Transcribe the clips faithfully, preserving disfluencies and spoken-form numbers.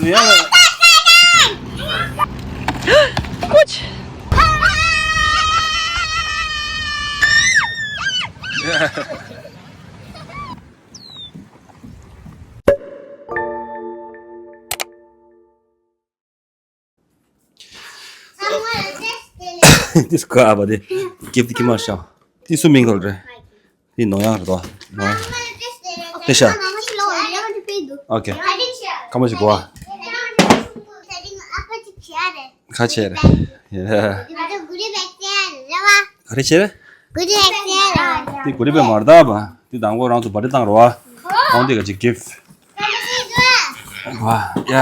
ཡང་ལ། ཀུཆ། འདི་སུ་ག་ཨ་བ་དེ། གིབ་ཀྱི་མ་ཤ། འདི་སུ་མིང་གོ་རེད། འདི་ནོ་ཡང་རེད་དོ། ནོ་ཡང་། དེ་ཤ། ཨོ་ཁེ། ཁ་མ་ཞིག་གོ། ཁ་ཆེ་རེད། ཡ། ག་རེ་བྱས་རེད། འདི་གུ་རི་བེག་ཡ་རེད། འདི་གུ་རི་བེག་མ་རེད་ད་བ། འདི་དང་པོ་རང་ཚོ་བར་ཐི་ཌེ་བཏང་རོགས་ཨ། ཁོང་འདི་ག་ཅིག་གིབ། བ། ཡ།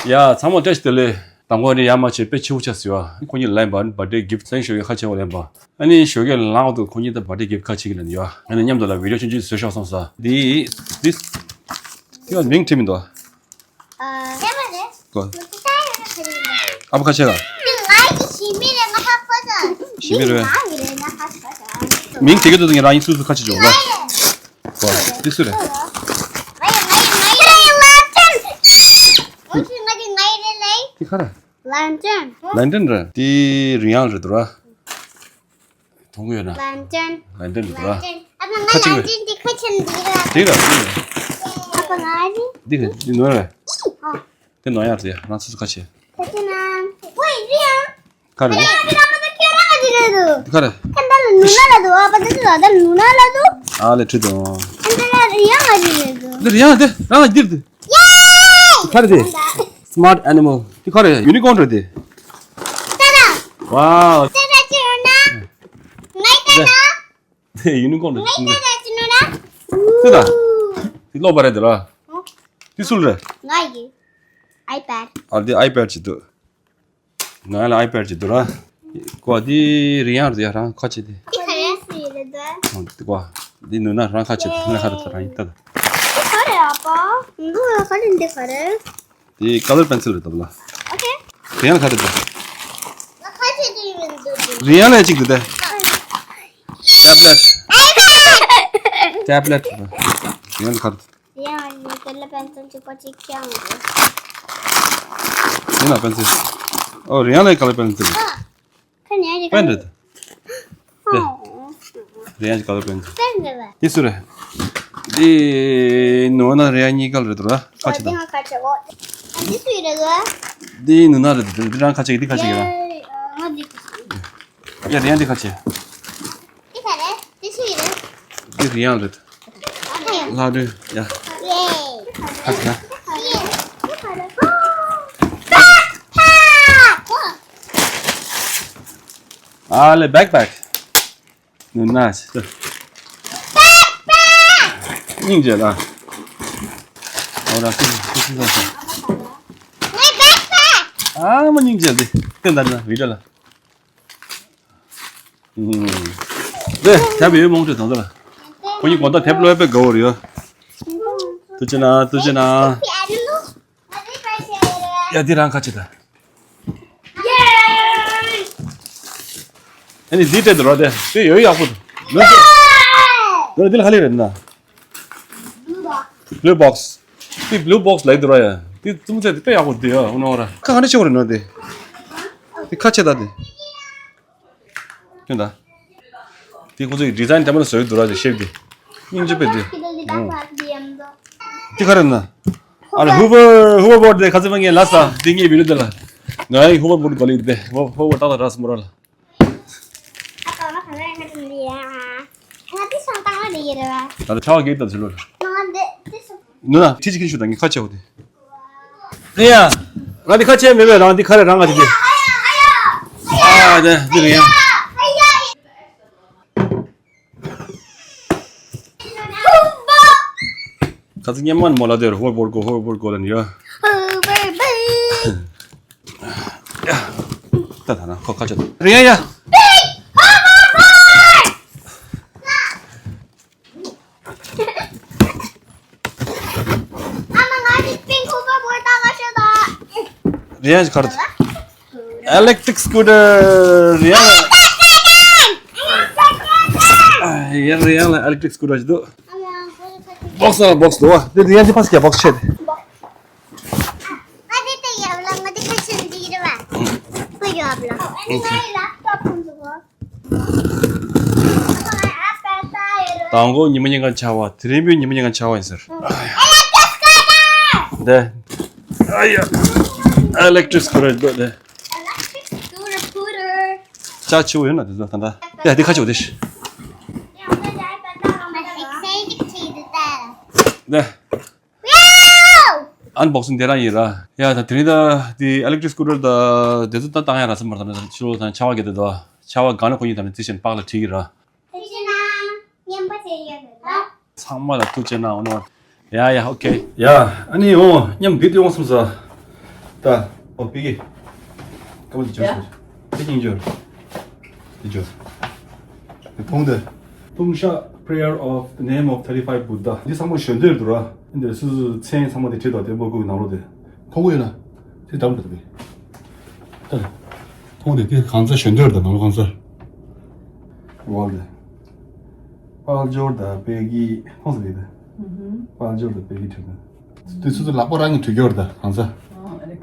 ཡ། ཚང་མ་བཀྲ་ཤིས་བདེ་ལེགས། དང་པོ་ནི་ཡ་མ་བྱས་དཔེ་ཆེ་བོ་ཆགས་ཟེར་བ། ཁོ་གཉིས་ལན་པ་བར་ཐི་ཌེ་གིབ་ཚན་ཞོགས་ཀྱི་ཁ་ཆེ་བོ་ལེན་པ། ཨ་ནི་ཞོགས་ཀྱི་ལང་དུ་ཁོ་གཉིས་ད་བར་ཐི་ཌེ་གིབ་ཁ་ཆེ་གི་ལེན་ཡོད། ཨ་ནི་མཉམ་དུ་ལ་བི་ཌི་ཡོ་ཆུང་ཆུང་བཟོས་ཤོག་བསམ་ས། འདི་འདི་འདི་ཡང་མིང་བྲིས་མི་འདུག་ཨ། ཨ་བ་ཁ་ཆེ་ག་ཞི་མི་རེད། ང་ཧ་གོ་ས། ཞི་མི་རེད། མིང་དེ་གི་དུ་ངས་རང་ཡིན་སུ་སུ་ཁ་ཆེ་བྱུང་ལ། ཨོ། འདི་སུ་རེད། འདི་ག་རེ། ལན་ཏན་རེད། འདི་རི་ཡང་རེད་འདུག་ར། མཐོང་གི་ཡོད་ན། ལན་ཏན། ལན་ཏན་རེད་འདུག་ར། ཁ་ཅིག་རེད། འདི་ཁ་ཆེན་འདི་ར། འདི་ར། འདི་ར། འདི་ནོར་རེད། འདི་ནོར་ཡང་རེད། རང་སོ་སོ་ཁ་ཆེ། ཁ་ཆེ་ན། ཨོ་འདི་ཡང་། ག་རེ། ཨ་ཡ་འདི་ལ་མ་ད་ཁྱོད་རང་ག་ཅིག་རེད་འདུག་ཁ་རེ། ཁ་འདི་ལ་ནུ་ན་ལ་འདུག་ཨ་པ་འདི་ལ་ད་ནུ་ན་ལ་འདུག་ཨ་ལེ་ཁྲིད་དང་། ཨ་འདི་ལ་རི་ཡང་ག་ཅིག་རེད་འདུག་འདི་རི་ཡང་འདི་རང་ལ་འདིར་འདུག་ཡེ། ག་རེ་དེ། Smart animal། འདི་ག་རེ། ཡུ་ནི་ཀོན་རེད་དེ། ཏ་ད། ཝའོ། ཏ་ད་ཅི་རེད་ན། ངའི་ཏ་ད། དེ་ཡུ་ནི་ཀོན་རེད། ངའི་ཏ་ད་ཅི་ནོ་ན། ཏ་ད། འདི་ཀློག་པ་རེད་དེ་ལ། འདི་སུ་རེད། ང་ཡི། iPad། ཨ་འདི་iPad་ཅིག་འདུག་ང་ལ་iPad་ཅིག་འདུག་ར། ཀོ་འདི་རི་ཡང་རེད་ཡ། རང་ཁ་ཆེ་དེ། འདི་ག་རེ་སུ་ཡི་རེད་ད། འདི་ཀོ། འདི་ནུ་ན་རང་ཁ་ཆེ་དེ། ང་ཁ་རེད་ད། རང་ཡིན་ད་ད། འདི་ག་རེ་ཨ་པ། འདི་ག་རེ། འདི་ག་རེ། འདི་color pencil་རེད་ད་བ་ལ། ཨོ་ཁེ། རི་ཡང་ཁ་རེད་ད། ང་ཁ་ཆེ་དེ་ཡིན་འདུག་རི་ཡང་ལ་གཅིག་འདུག་ད། tablet། tablet། རི་ཡང་ཁ་རེད། ཡང་ནི་color pencil་གཅིག་པ་གཅིག་ཀྱང་མི་འདུག་ཡིན་ན་pencil། ཨོ་རི་ཡང་ལ་color pencil། ཁ་ཉན་རེད། པན་རེད། དེ། རི་ཡང་color pencil། པན་རེད་པ། འདི་སུ་རེད། འདི་ནོ་ན་རི་ཡང་གཉིས་ཀ་རེད་འདུག་ར། ཁ་ཆེ་དང་། ཁ་ཆེ་འོ། འདི་སུ་རེད་འདུག་འདི་ནུ་ན་རེད་འདུག་འདི་རང་ཁ་ཆེ་གི་འདི་ཁ་ཆེ་གི་ར། ཡ་རི་ཡང་འདི་ཁ་ཆེ། འདི་ག་རེ། འདི་སུ་ཡིན། འདི་རི་ཡང་རེད། ལྷ་རུ་ཡ། ཡེ། ཁ་ཆེ་ན། ཨ་ལེ་backpack། ནུ་ན་ཆེ། སྙིང་རྗེ་ལ། ཨོ་ར་སི་སི་སི་སི། ཨ་མ་སྙིང་རྗེ་འདི། དེ་འདྲ་ན་བི་ཌི་ཡོ་ལ། དེ་དེབ་ཡོད་མང་ཆེ་དང་དེ་ལ། ཁོ་གཉིས་གོ་ད་དེབ་ལོས་པའི་དགའ་བོ་རེད་ཡོད། ཐུགས་རྗེ་གནང་། ཐུགས་རྗེ་གནང་། ཡ་འདི་རང་ཁ་ཆེ་ད། ཨ་ནི་འདི་སྤྲད་དུ་རོ་དེ་དེ་ཡོད་ཡག་པོ་འདུག་འདི་ལ་ག་ལེ་རེད་ན། Blue box། དེ་blue box་ལ་འདི་རོ་ཡ། དེ་ཙུམ་ཚད་དེ་དཔེ་ཡག་པོ་འདུག་ཡ། འོ་ན་འོ་ར་ཁ་ག་འདྲ་ཆེ་བོ་རེད་ན་དེ། དེ་ཁ་ཆེ་ད་དེ། ཁྱོད་ད། དེ་ཁོ་ཚོའི་ཌི་ཛའིན་དེ་མ་ལ་བཟོས་འདུག་ར་དེ་ཤེབ་དེ། སྙིང་རྗེ་དཔེ་དེ། དེ་ག་རེ་ན། ཨ་ལ་ཧུ་ཝར་ཧུ་ཝར་བོར་དེ་ཁ་ཚིག་མ་ངས་ལ་ས་དེ་ངའི་བི་ལུ་དེ་ལ། ང་ཡི་ཧུ་ཝར་བོར་གོ་ལི་དེ་ཧུ་ཝར་ཧུ་ཝར་ཏག་ཏག་ར་སི་མོ་ར་ལ། ད་ལ་ཆ་བ་གེ་ད་ཚུ་ལོ། ནུ་ན་ཁྲི་ཅི་ཁི་ཤུ་ད་ངས་ཁ་ཆེ་བོ་དེ། ཨེ་ཡ། ང་འདི་ཁ་ཆེ་མེད་པས་རང་འདི་ཁ་རེ་རང་ང་ཅིག་གི། ཨ་དེ་འདི་རེད་ཡ། ཁ་ཚིག་སྙན་མ་ནི་མོ་ལ་དེར་ཧོར་བོར་གོ་ཧོར་བོར་གོ་ལ་ནི་ཡོད། ད་ད་ན་ཁོ་ཁ་ཆེ་རེད་ཡ་ཡ། རེད་ཡ་ཁར། electric scooter་རེད་ཡ། ཡ་རེད་ཡ་ལ་electric scooter་ཞིག་འདུག box་ན་box་འདུག་བ། དེ་རེད་ཡ་འདི་ཕ་སི་ཀྱ་box་ཆེ་དེ། ཨོ་ཁེ། དང་པོ་ཉི་མ་ཉིན་གང་ཆར་པ། དེ་རིང་བོད་ཉི་མ་ཉིན་གང་ཆར་པ་ཡིན་ཟེར། འདི། ཨ་ཡ། ཨི་ལེག་ཊིག་སི་ཀུ་ཊར་འདུག་འདི། ལྕགས་ཆེ་བོ་ཡོད་ན་དེ་ཚོ་ད་ལྟ། ཡ་འདི་ཁ་ཆེ་བོ་དེ་ཤི། འདི། ཨན་བོག་སིང་དེ་རང་ཡིན་ར། ཡ་ད་དེ་རིང་ད་དེ་ཨི་ལེག་ཊིག་སི་ཀུ་ཊར་ད་དེ་ཚོ་ད་བཏང་ཡ་རག་ས་མ་རེད། ད་ཕྱི་ལོགས་ད་ཆར་པ་བརྒྱབ་དེ་དོ། ཆར་པ་གང་ན་ཁོ་གཉིས་ད་ནི་དེ་བཞིན་པགས་ལ་ཁྲིད་ཀྱི་ར། ཐུགས་རྗེ་གནང་། ཉན་པ་བྱས་ཡོད་རེད་ལ། ཚང་མ་ལ་ཐུགས་རྗེ་གནང་། འོ་ན། ཡ་ཡ་ཨོ་ཁེ། ཡ། ཨ་ནི་འོ་མཉམ་འདི་ཏི་ཡོང་སོང་ས། ད་ཨོ་པི་ཀི། ཀ་བ་ལི་ཅོ་ཡ། སི་ཏི་ཉིན་ཅོ། འདི་ཅོ། འདི་ཕུང་དེ། ཕུང་ཤ། Prayer of the name of thirty-five Buddha. འདི་ཚང་མ་ཞོན་དོད་འདུག་ར། འདི་སུ་སུ་མཚན་ཚང་མ་དེ་བྲིས་དང་དེ་མོ་ཀུ་ནང་ལོགས་དེ། ཕུང་གུ་ཡོད་ན། དེ་འདྲ་མི་འདུག་པས། ད། ཐོང་དེ་དེ་གང་ཚ་ཞོན་དོད་དང་ནང་ལོ་གང་ཚ། ཝལ་དེ། དཔལ་འབྱོར་དང་དཔལ་སྐྱིད་ཐོང་ས་དེ་དེ། དཔལ་འབྱོར་དང་དཔལ་སྐྱིད་ཁྲོད་དེ། དུས་ཚོད་ལག་པ་རང་གི་དུས་སྐྱོར་དང་གང་ཚ།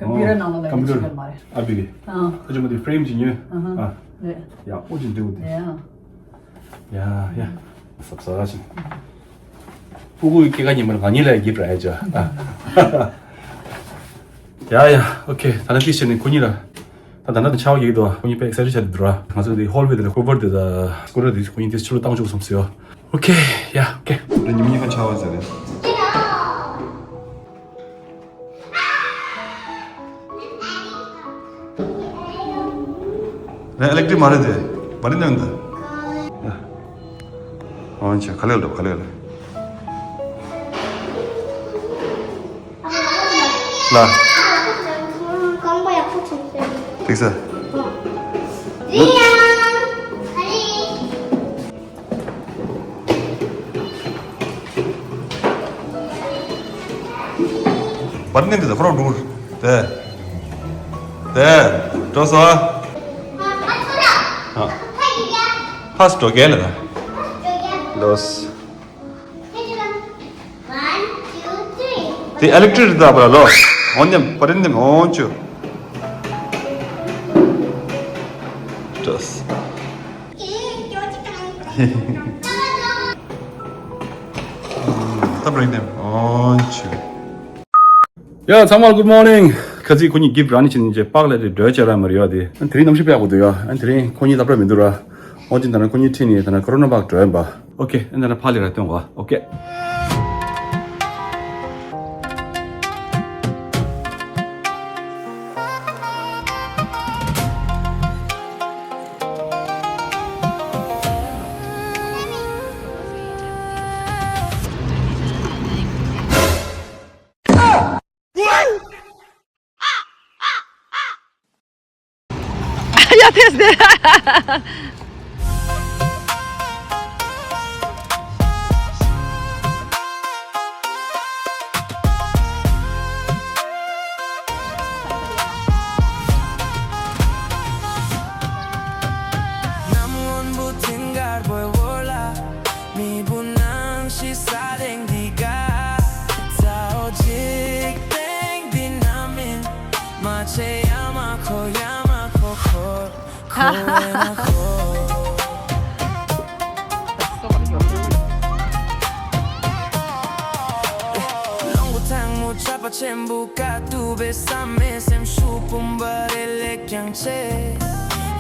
ཀམ་པུ་ཊར་ནང་ལོགས་ལ་ཀམ་པུ་ཊར་ཡོད་ཅིག་མ་རེད། ཨ་བི་གི། ཨ་ཅོ་མ་དེ་ཕྲེམ་ཅིག་ཉོས། ཨ། ཡག་པོ་ཅིག་འདུག་དེ། ཡ་ཡ། སབ་སབ་ཅིག་ཕྲུ་གུའི་སྐྱེས་སྐར་ཉིན་མོར་ང་གཉིས་ལ་གིབ་ར་ཡ་ཅོ། ཡ་ཡ་ཨོ་ཁེ། ད་ལྟ་ཏི་ཤེ་ནི་ཁོ་གཉིས་ར། ད་ད་ལྟ་ད་ཆར་པ་རྒྱག་གི་འདུག་ཁོ་གཉིས་དཔེ་ཨེག་སའི་ཊེཌ་ཆགས་འདུག་ར། ང་ཚོ་དེ་ཧོལ་ཝེ་དེ་ལ་ཀུ་པར་དེ་ད་སྐུ་ར་དེ་ཁོ་གཉིས་དེ་ཕྱི་ལོགས་བཏང་བཅུག་སོང་ཟེར་ཡོ། ཨོ་ཁེ། ཡ་ཨོ་ཁེ། ད་ཉི་མ་གཉིས་ཀ་ཆར་པ་ཟེར་རེད། རེད། ཨི་ལེག་ཊིག་མ་རེད་དེ། མ་རེད་ནང་འདི། ཨོ་ཅེ་ག་ལེར་འགྲོ་ག་ལེར་ལ། རྐང་པ་ཡག་པོ་བྱུང་སོང་། ཐིག་ས། རེད་ཡ། ཨ་རེད། བར་ནི་འདི་ཁོ་རང་འགྲོ། དེ། དེ། འགྲོ་སོ། ཧ་སི་འགྲོ་གལ་ལ། ལོས། དེ་ཨི་ལེག་ཊིག་རི་ད་བར་ལོ། འོ་ཉམ་བར་ནི་འོ་ཅུ། འགྲོ་སོ། ད་བར་ནི་འོ་ཅུ། ཡ་ཚང་མ་good morning། ཁ་ཚིག་ཁོ་གཉིས་གིབ་ར་ནི་ཕྱིན་ཅེ་པག་ལ་རེ་འགྲོ་བྱ་ར་མ་རེད་ཡ་དེ། ཨ་དེ་རིང་གནམ་གཤིས་དཔེ་ཡག་པོ་འདུག་ཡ། ཨ་དེ་རིང་ཁོ་གཉིས་སློབ་གྲྭ་མི་འདུག་ར། འོ་ཅི་ད་ན་ཁོ་གཉིས་ཁྲིད་ནས་ད་ན་ཀོ་རོ་ན་པག་འགྲོ་ཡིན་པ། ཨོ་ཁེ། ཨ་ད་ན་ཕ་ལི་ར་སྟོན་གོ། ཨོ་ཁེ། ཡ་ཐེས་ཏེ། གནམ་སྔོན་པོ་དེང་དཀར་པོའི་འོག་ལ། མི་བུ་ནང་བཞིན་ས་སྟེང་འདི་ག་ཚ་བོ་འཇིག་རྟེན་འདི་ན་མིན། མ་ཆེ་ཡ་མ་ཁོ་ཡ་མ་ཁོ་ཁོ་ཁོ་ན་ཁོ། གླང་པོ་དང་མོ་ཆར་པ་ཆེན་པོ་དཀའ་ཐུབ་པའི་བསམ་མེད་སེམས་ཤུགས་བུམ་པ་རེ་ལས་ཀྱང་ཆེ།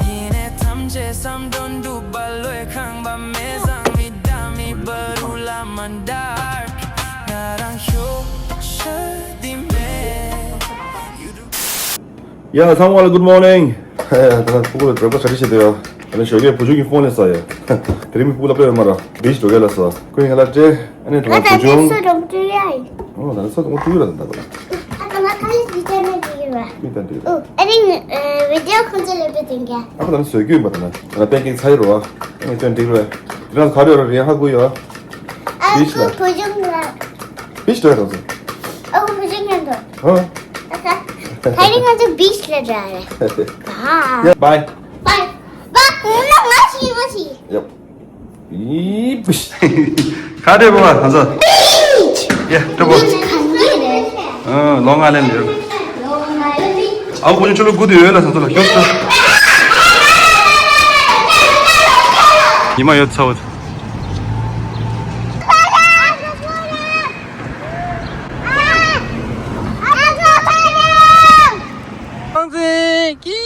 ཡིན་ནའི་ཐམས་ཅད་བསམ་དོན་འགྲུབ་པ་བློས་ཁེངས་པ་མེད་ཙང་མི་འདའ་མི་བར་དུ་ལ་མ་འདར། ང་རང་ཤོག་ཤ་འདི་མེད། ཡ་ཚང་མ་ལ་good morning། ད་ཕྲུ་གུ་ལ་གྲོད་ཁོག་གྲ་སྒྲིག་བྱེད་དུ་ཡོད། ད་ནི་ཞོགས་ཀས་བུ་ཆུང་གི་ཕོན་སླེབས་ས་ཡོད། དེ་རིང་མི་ཕྲུ་གུ་སློབ་གྲྭ་ཡོད་མ་ར་བིཆ་འགྲོ་གས་ལ་སོ། ཁོས་ང་ལ་སྤྲད། ཨ་ནི་ད་ང་ལ་བུ་ད་ཆུང་། ཚོ་རོགས་འདྲི་ཡ་ཡིན། ཨོ་ད་ཚོ་ངོ་སྤྲོད་ཡོད་ལ་ད་ད་ལ། ཨ་ད་ང་ཁ་ལི་སི་ཅན་ནས་འགྲིག་གི་རེད། མི་ད་འགྲིག་རེད། ཨོ་ཨ་རིང་བི་ཌི་ཡོ་ཁོང་ཚོ་ལ་སྤྲད་དོན་ག་ཨ་ཁོ་ད་ནི་བཟོས་རྒྱུ་ཡིན་པ་ད་ན། ང་པན་ཀེག་ཚ་ཡི་རོ། ཨ་ནི་ཅན་འགྲིག་རེད། དེ་རང་ག་རེ་ཡོད་ར་རེད་ཧ་གོ་ཡོད། ཨ་བིཆ་ལ། ཁོ་བུ་ཆུང་ལ། བིཆ་འགྲོ་ཡ་ད་ཚོ། ཨོ་བུ་ཆུང་ཉན་དོ། ཧ། ད་རིང་ང་ཚོ་བིཆ་ལ་འགྲོ་ཡ་རེད། ཡ་བའི། བའི། བའི། ང་ཞིག་ང་ཞིག་ཡབ། ཡི་བིཆ། ག་འདྲས་པ་ང་ཚོ། བིཆ། ཡ་འདྲ་པོ། བིཆ་ག་འདྲས་རེད། ཨ་ལོ་ང་ལེན་ཡོད། ལོ་ང་ལེན། ཨ་ཁོ་ཆུ་ལོ་དགུ་དུ་ཡོད་ལ་ང་ཚོ་ལ་ཁྱོད་ཚོ། ཉི་མ་ཡོད་ཚ་བོ། ཁང་ཚན་ཀི།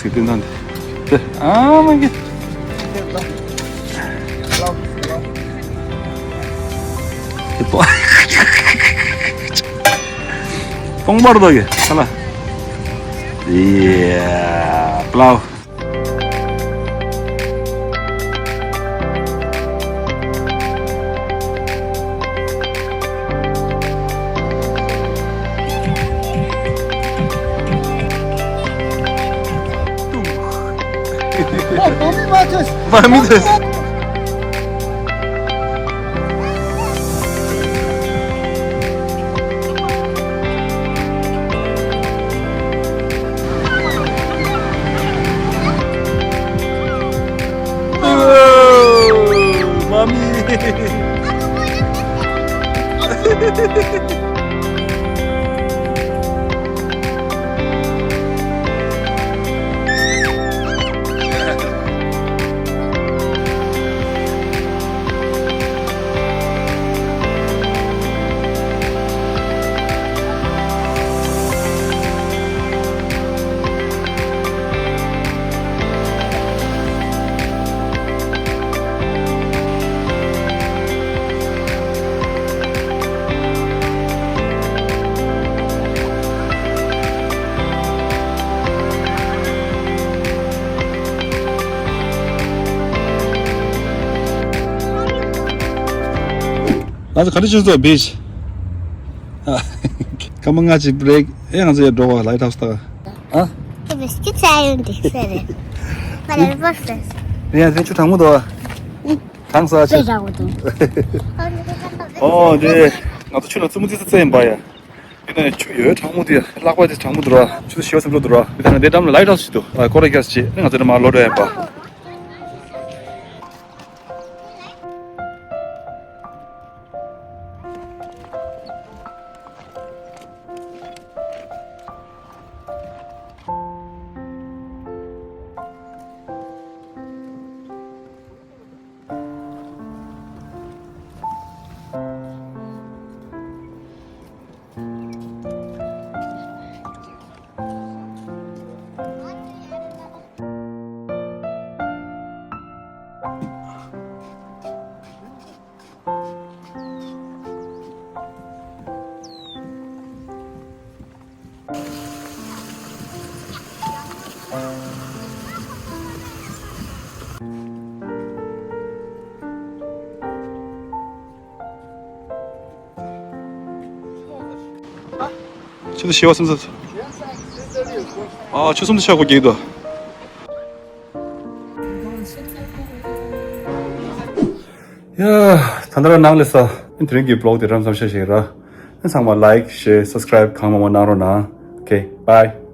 ཚིག་དོན་དང་དེ། ཨ་མ་གི། སྟོང་པར་དོ་གི་ས་ལ། ཡེ། པླའོ། མ་མི་ཐོས། མ་མི། ང་ཚོ་ག་འདྲ་བྱུང་སོང་བིཆ། སྐར་མ་ལྔ་ཅིག་བྷི་རེག་ཨེ། ང་ཚོ་ཡར་འགྲོ་བ་ལའིཊ་ཧའུ་སི་ལྟ་ག་ཨ། ཁྱེད་བིས་ཀྱི་ཚ་ཡོང་དེ་ཟེར་རེད། ང་ལ་རི་བར་སི་རེད། རེད་ཡ། དེ་ཆུ་གྲང་མོ་འདུག་ཨ། གྲང་ས་ཆེ། ཨོ་དེ་ང་ཚོ་ཆུ་ལ་རྩེད་མོ་རྩེ་ས་རྩེ་ཡིན་པ་ཡ། དེ་ནས་ཆུ་ཡོད་གྲང་མོ་དེ་ལྷགས་པ་དེ་གྲང་མོ་འདུག་ར། ཆུ་ཞི་བ་སེམས་པོ་འདུག་ར། དེ་ནས་དེ་འགྲམ་ལ་ལའིཊ་ཧའུ་སི་ཞིག་འདུག་ཨ། སྐོར་ར་རྒྱག་ཅིག་ང་ཚོ་དེ་མར་ལོག་འགྲོ་ཡ་ཡིན་པ། ཆུ་ཚོད་བཞི་པ་སུམ་ཚོད། ཨ། ཆུ་སུམ་ཚོད་ཆག་སྒོ་རྒྱག་འདུག་ཡ། ད་ལྟ་རང་ནང་ལས་ས། དེ་རིང་གི་བི་ལོག་དེ་རང་མཚམས་བཞག་བཞག་ར། ཚང་མ་ལའིཀ་ཤེར་སབ་སི་ཀ་རའིབ་གང་མང་མང་གནང་རོགས་གནང་། ཨོ་ཁེ། བྷའི།